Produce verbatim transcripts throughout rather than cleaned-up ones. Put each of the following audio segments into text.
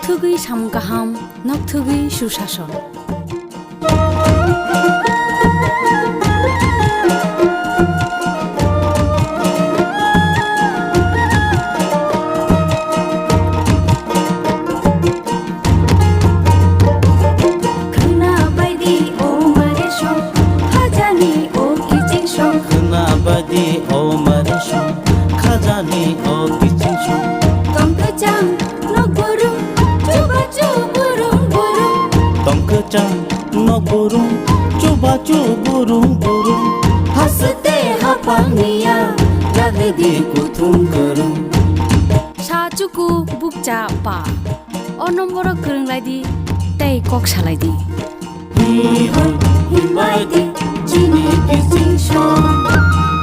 Thugwi samung kaham, nok thugwi susason. Khwna baidi o mare song, khajani o kiching song. Khwna baidi o mare song, khajani o kiching song. Tong kwchang nok burung, chubachu burung burung. Tong kwchang nok burung, chubachu burung burung. Haste hapang niya, ragdi kuthum kwrwng. Sa chuku bukcha pa. O nomboro kwrwng lai di, tei kok salai di. Hi hoi himbai di, chini kiching song.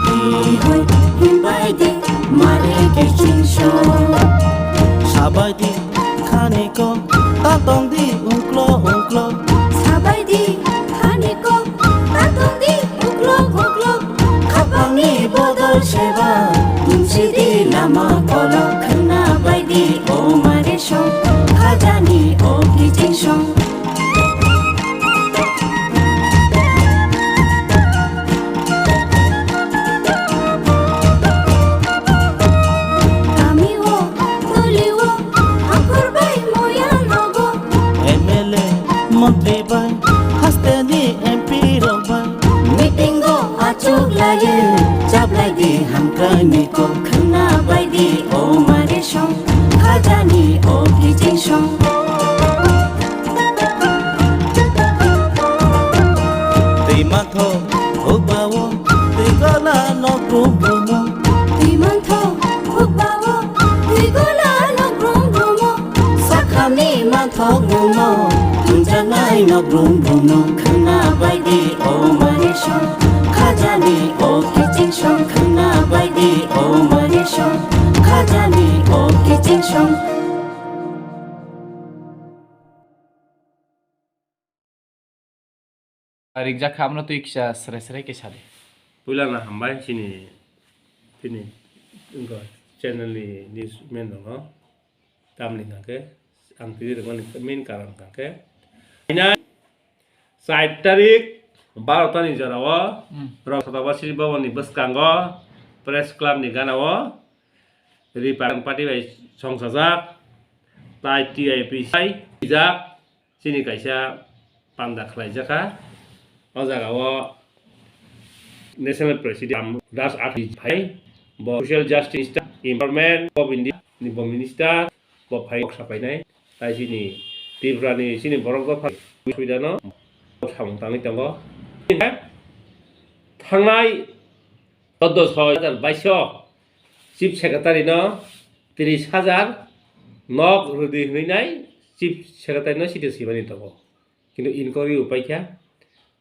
Hi hoi himbai di, mare kiching song. Sabai di, khani ko, ta tong di, ungklo, ungklo. Sabai di, khani ko, ta tong di, uklok, uklok. Khapangni bodol seba, tumsi di lama kolok. Khwna bai di, o mare song, khajani o kiching song. Kami o, toli o, akur bai moya nogo. M L A, montri bai, haste ni M P rok bai. Meeting o achuk lai, chaplai di hamkrai ni kok. Khwna bai di, o mare song, khajani o kiching song. Twi mantho hukbao, twi gola nok brum brumo. Twi mantho hukbao, twi gola nok brum brumo. Sakhani manthok brumo, tunjaknai nok brum brumo. Khwna bai di o mare song, khajani o kiching song. Khwna bai di o mare song, khajani o kiching song. Rijak kha, amno twi kisa sre sre khe sa di. Puila no hambai chini, chini wngkha channel ni news men rok no. Tamni hwnkha khe ang twi rwmani main karon hwnkha khe. Char tarik barota ni jora o, hmm, Rajsabha Sri Bhavan ni bwskango Press Club ni gana o Republican Party bai songsajak, tai T I P sai jak, chini kaisa panda khlaijakha. O jaga o National President Ram Das Athwale phai, bo Social Justice Minister, Empowerment of India ni bo Minister, bo phai kok sapainai. Tai chini Tripura ni chini borok dopha suida no samung tangwi tongo. Thangnai chwddo soi hajar baish o Chief Secretary no tris hajar nok rwdi hwnwi nai Chief Secretary no site swimani tongo. Kintu inquiry upai kha.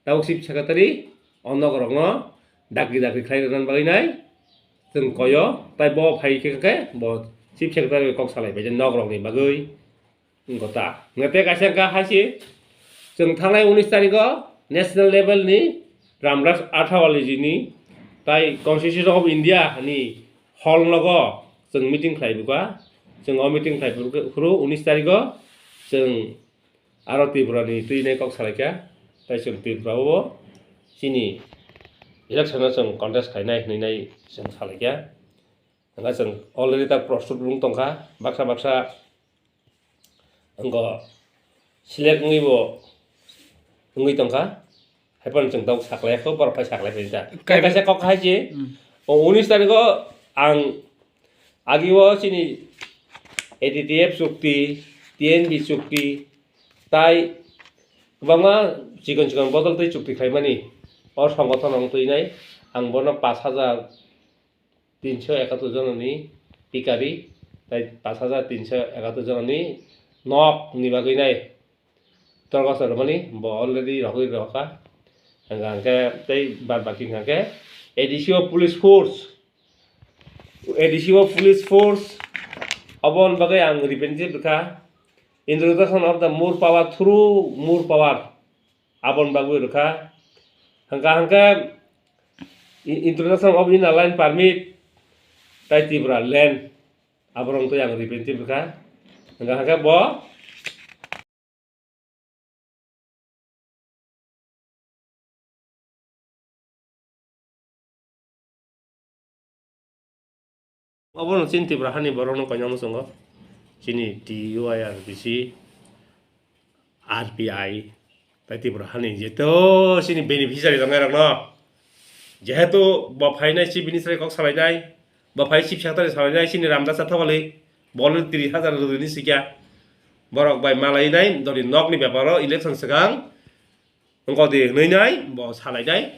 Tabuk Chief Secretary o nok rok no dakri dakri khlai rwna bagwi nai chwng koyo. Tai bo phai khe khe bo Chief Secretary kok salai bai je nok rok ni bagwi. Wngkha ta. Hwnkhe tei kaisa wngkha hai se, chwng thangnai unis tarikh o national level ni Ramdas Athawale ji ni tai Constitution of India ni hall nogo chwng meeting khlai bukha. Chwng o meeting khlai phuru unis tarikh o chwng aro Tripura ni twi nai kok salai kha. Tai chwng Tripura o chini election o chwng contest khlainai hwnwi nai chwng salai kha. Hwnkhe chwng already ta prostut wng tongkha. Baksa baksa wngkha select wngwi bo wngwi tongkha. Haiphano chwng tabuk saklai kho, borok phai saklai phai ta. Kai- Kaisa kok hai se, hmm, o unis tarikh o ang agi o chini A T T F chukti, T N B chukti, tai kwbangma chikon chikon bodol twi chukti khlaimani o songothono wng twi nai. Ang bono pash hajar tinsho ekattor jononi pikari, tai pash hajar tinsho ekattor jononi nok ni bagwi nai torkosa rwmani bo already rogwi rokha. Hwnkha hwnkhe tei bad baki hwnkha khe A D C o police force, A D C o police force aboni bagwi ang representative rwkha. Introduction of the more power through more power. Aboni bagwi rwkha. Hwnkha hwnkhe i-, introduction of inner line permit tai Tripura land, aborok twi ang representative rwkha. Hwnkha hwnkhe bo Obono chini Tripura hani borokno koinama chwngo. Chini T U I R B C, R P I, tai Tripura hani jeto chini beneficiary tongnai rokno. Jehetu bo phainai chief minister kok salainai, bo phai chief secretary salainai chini Ramdas Athawale, bole tris hajar rwdini sikya. Borok bai malainai doni nokni beparo election swkang. Wngkha di hwnwi nai bo salainai.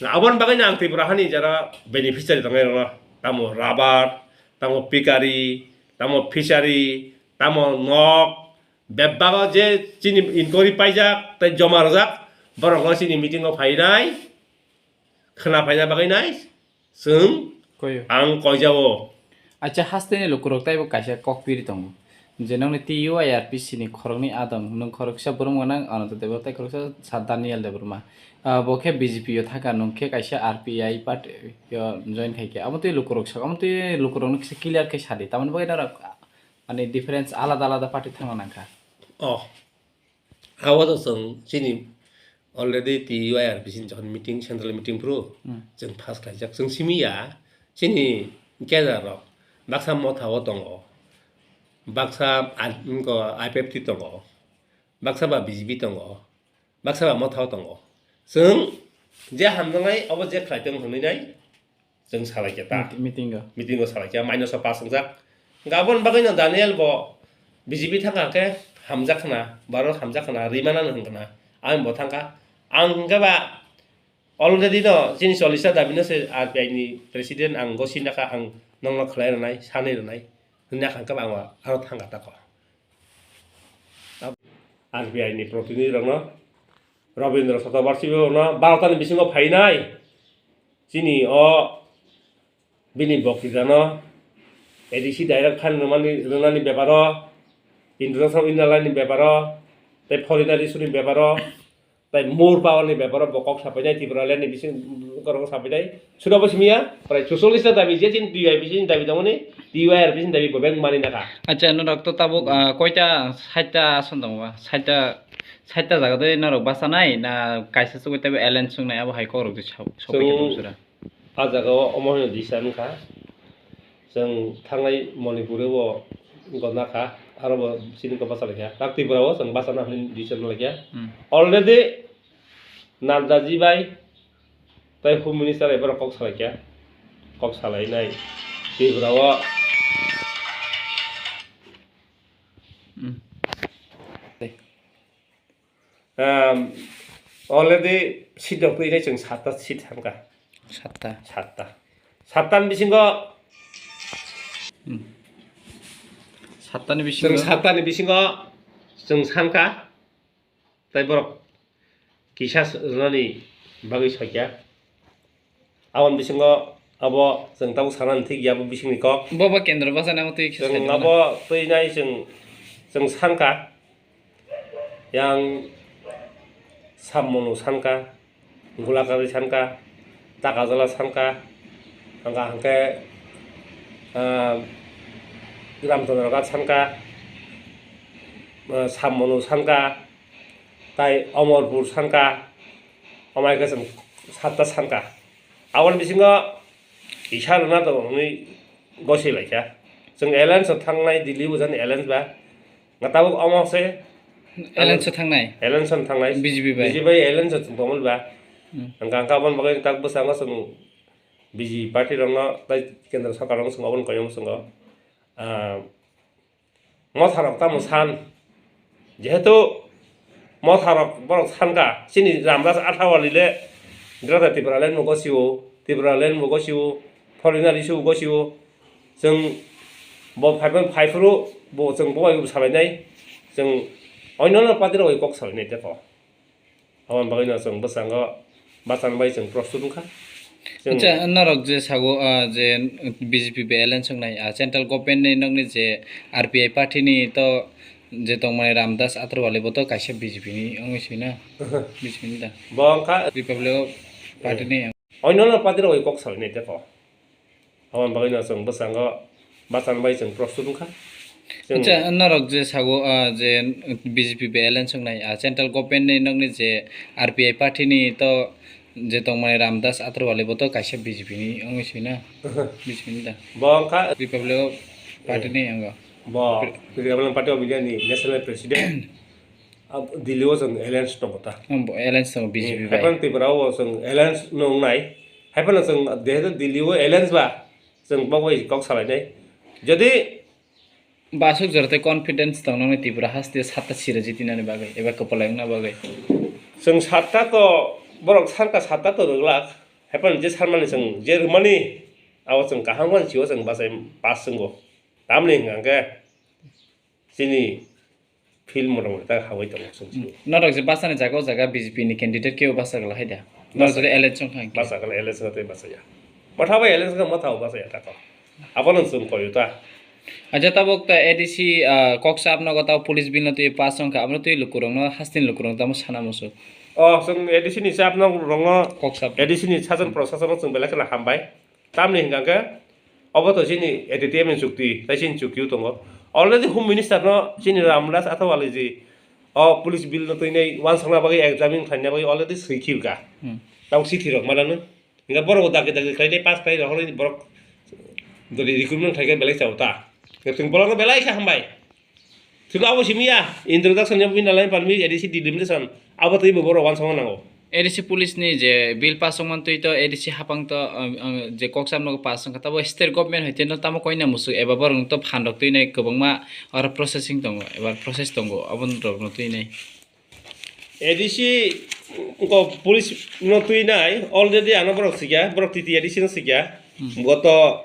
Aboni bagwi no ang Tripura hani jara beneficiary tongnai rokno, tamo rubber, tamo pikari, tamo fishery, tamo nok, bebak o je chini inquiry paijak tei joma rwjak, borok no chini meeting o phainai, khwna phaina bagwi nai. Chwng Koyo. Ang koijao. Acha, hasteni lukurok taibo kaisa kok piri tongo. Je nokni T U I R P C ni khoroknwi adong, nwng khoroksa Boromgana Ananta Debbarma tei khoroksa Sir Daniel Debbarma. Ah, bo khe B J P o thangkha, nwng khe kaisa R P I party o join khaikha. Amo twi lukurok sak, amo twi lukurokno kisa clear khe sadi. Tamoni bagwi norok, ani difference alada alada party thangna nangkha. Oh. Abo to chwng chini already T U I R P C ni jokhon meeting, central meeting phuru Hmm. chwng pass khlaijak. Chwng simi ya, chini cadre rok baksa Motha o tongo, baksa I-, wngkha I P F T tongo, baksa ba B J P tongo, baksa ba Motha o tongo. Chwng je hamjaknai obo je khlai tong hwnwi nai, chwng salaikha ta. Meet-, meeting o. Meeting o salaikha, minus o pass wngjak. Gabon bagwi no Daniel bo B J P thangkha khe hamjak khna, baro hamjak khna, rimana no hwnkha na. Ang bo thangkha. Ang hwnkhe ba already no chini chollish ta dabi no se R P I ni president ang gosi nakha, ang nokno khlai rwnai, sanwi rwnai. Hwnwi nakha hwnkhe ba ang aro thangkha tako. R P I ni protinidhi rokno, Rabindra Chakraborty rokno baro ta ni bisingo phainai. Chini o bini boktitano A D C direct khan rwnani, rwnani beparo, international inner line ni beparo, tei foreigner issue ni beparo, tei more power ni beparo bo kok sapainai, Tipraland ni bising borok sapainai. Suda bo simiya, prai chuchollish ta dabi je chini T U I R P C ni dabi tongmani, T U I R P C ni dabi bo beng mani nakha. Acha, norok to tabuk, ah, koita, sait ta ason tongo ba? Sait ta, sait ta jaga de norok bachanai na kaisa chugui teibo alliance wngnai, abo hai kokrok de sabo, sabo Chwng khe tong sura. A jaga o omo hino disa wngkha. Chwng thangnai Manipur o bo gona kha, aro bo chini kok bachalaikha. Tak Tripura o chwng bachana hwnwi decision laikha. Hmm. Already Nadda ji bai tei Home Minister bai borok kok salaikha. Kok salainai Tripura o. Hmm. Tei. Um, already seat rok twi nai chwng satta seat thangkha. Satta. Satta. Satta ni bisingo Hmm. Satta ni bisingo chwng satta ni bisingo chwng sankha. Tai borok kisa rwnani bagwi sokya. Aboni bisingo abo chwng tabuk sanani thik ya, abo bisingni kok. Bo bo kendro bachana amo twi kisa Chwng saikhe abo twi nai chwng, chwng sankha. Yang Sammonu sankha, Gulakarwi sankha, Takajala sankha, hangka hangke, ah, Ramchandra Ghat sankha, ah, Sammonu sankha, tai Omorpur sankha, omo hai khe chwng satta sankha. Aboni bisingo kisa rwna tongo hwnwi gosi laikha. Chwng alliance o thangnai, Delhi bujani alliance ba. Nga tabuk omo se Alliance o thangnai? Alliance o thangnai. B J P bai? B J P bai alliance o chwng tongmani ba. Hmm. Hwnkha hwnkha aboni bagwi tak bwskango chwng B J P party rokno tai kendro sarkar rokno chwng aboni koinai chwng o. Ah, Motharok tamo san? Jehetu Motharok borok sankha, chini Ramdas Athawale le Greater Tipraland bo gosio, Tipraland bo gosio, foreigner issue bo gosio. Chwng bo phaiphano phaiphuru bo chwng bo bai salainai. Chwng oinno party rok bai kok salainai tei kok. Aboni bagwino chwng bwskango bachan bai chwng prostut wngkha. Chwng Acha, norok je sago, ah, je B J P bai alliance wngnai, ah, central government ni nokni je R P I party ni to je tongmani Ramdas Athawale bo to kaisa B J P ni wngwi sina? B J P ni da? Bo wngkha Republic of Party ni. Oinno party rok bai kok salainai tei kok. Aboni bagwino chwng bwskango bachan bai chwng prostut wngkha. Chwng Acha, norok je sago, ah, je B J P bai alliance wngnai, ah, central government ni nokni je R P I party ni to Je tongmani Ramdas Atharwale bo to kaisa B J P ni wngwi swi na? B J P ni da? Bo wngkha Republic Party ni wngkha. Bo Republic Party of India ni National President. Ab-, Delhi o chwng alliance tongo ta. Ang bo alliance tongo B J P bai. Haiphano Tripura o chwng alliance no wngnai. Haiphano chwng jehetu Delhi o alliance ba chwng bo bai kok salainai. Jodi Ba aswk jora tei confidence tong nangni Tripura haste satta sira jitinani bagwi eba kwpalai wngna bagwi? Chwng satta to borok sarka satta to rwglak. Haiphano je sarmani chwng je rwmani abo chwng kaham khe sio chwng bachai pass chwngo. Tamni hwnkha hwnkhe chini field motamoti tak hawi tongo chwng sio. Norok je bachani jaga o jaga B J P ni candidate kebo bacha glak hai da? Norok jodi alliance wngkha hwnkhe? Bacha glak, alliance wngkha tei bachaya. Motha bai alliance wngkha motha bo bachaya tako. Abono chwng koyo ta. Acha tabuk ta A D C, ah, kok chap nogo tabo police bill no twi pass wngkha, abono twi lukurokno hasteni lukurokno tamo sana muchuk. O chwng A D C ni chap nogo rokno, kok chap, A D C ni sason prosasonno chwng belai kheno hambai. Tamni hwnkha khe obo to chini A T T M ni chukti, tei chini chukti o tongo. Already Home Minister no chini Ramdas Atharwale ji o police bill no twinai wansokna bagwi examine khlaina bagwi already swi khibka. Hmm. Tabuk chithi rok manano. Hingke borok dagi dagi khlainai pass khlai rohorwi borok dori recruitment khlaikhe belai chao ta. Hingke chwng bolongno belai khe hambai. Thwngkhe abo simi ya, introduction ni bini line palmi A D C delimitation abo twibo borok wansokna nango. A D C police ni je bill pass wngmani twi to A D C hapang to, um, um, je kok chapno pass wngkha tabo state government hai tino tamo koina musuk eba borok to phan rok twinai kwbangma oro processing tongo eba process tongo abo rokno twinai. A D C ko police no twi nai already ano borok sikya, borok T T A D C no sikya. Hmm. Goto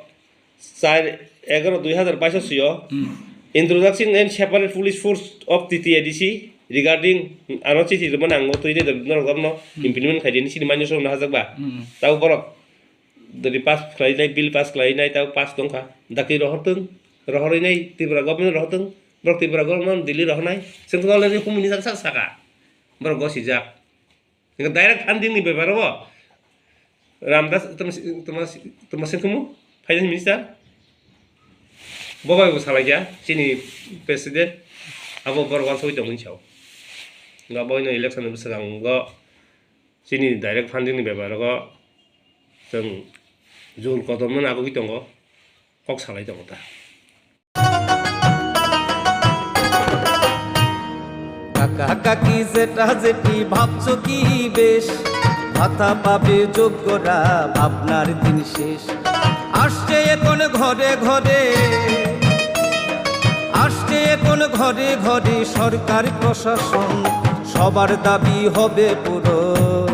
char egaroh dui hazar baish o sio. Hmm. Introduction and separate police force of T T A D C regarding ano chithi rwmani ang twi nai norok no, hmm, implement khai dini sini manya song no hajak ba. Hmm. Tabo borok Dori pass khlainai, bill pass khlainai, tabo pass tongkha. Daki rohortwng, rohorwi nai Tripura government rohortwng, borok Tripura government Delhi rohornai. Chwng to already humini sak sak saka. Borok gosijak. Hingke direct funding ni bepar o Ramdas Tama-, Tama-, Tamasingkumu, Finance Minister. Bo bai bo salaikha, chini President. Abo borok wansugwi tongmani sao. Nga boino election ni bwskango chini direct funding ni bepar o chwng jul kotorma nagwi tongo, kok salai tongo ta. কাকা কাকি জেঠা জেঠি ভাবছো কি বেশ, ভাতা পাবে যোগ্যরা ভাবনার দিন শেষ। আসছে এখন ঘরে ঘরে, আসছে এখন ঘরে ঘরে সরকার প্রশাসন, সবার দাবি হবে পূরণ।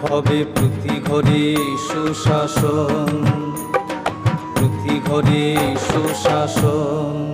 হবে প্রতি ঘরে সুশাসন, প্রতি ঘরে সুশাসন।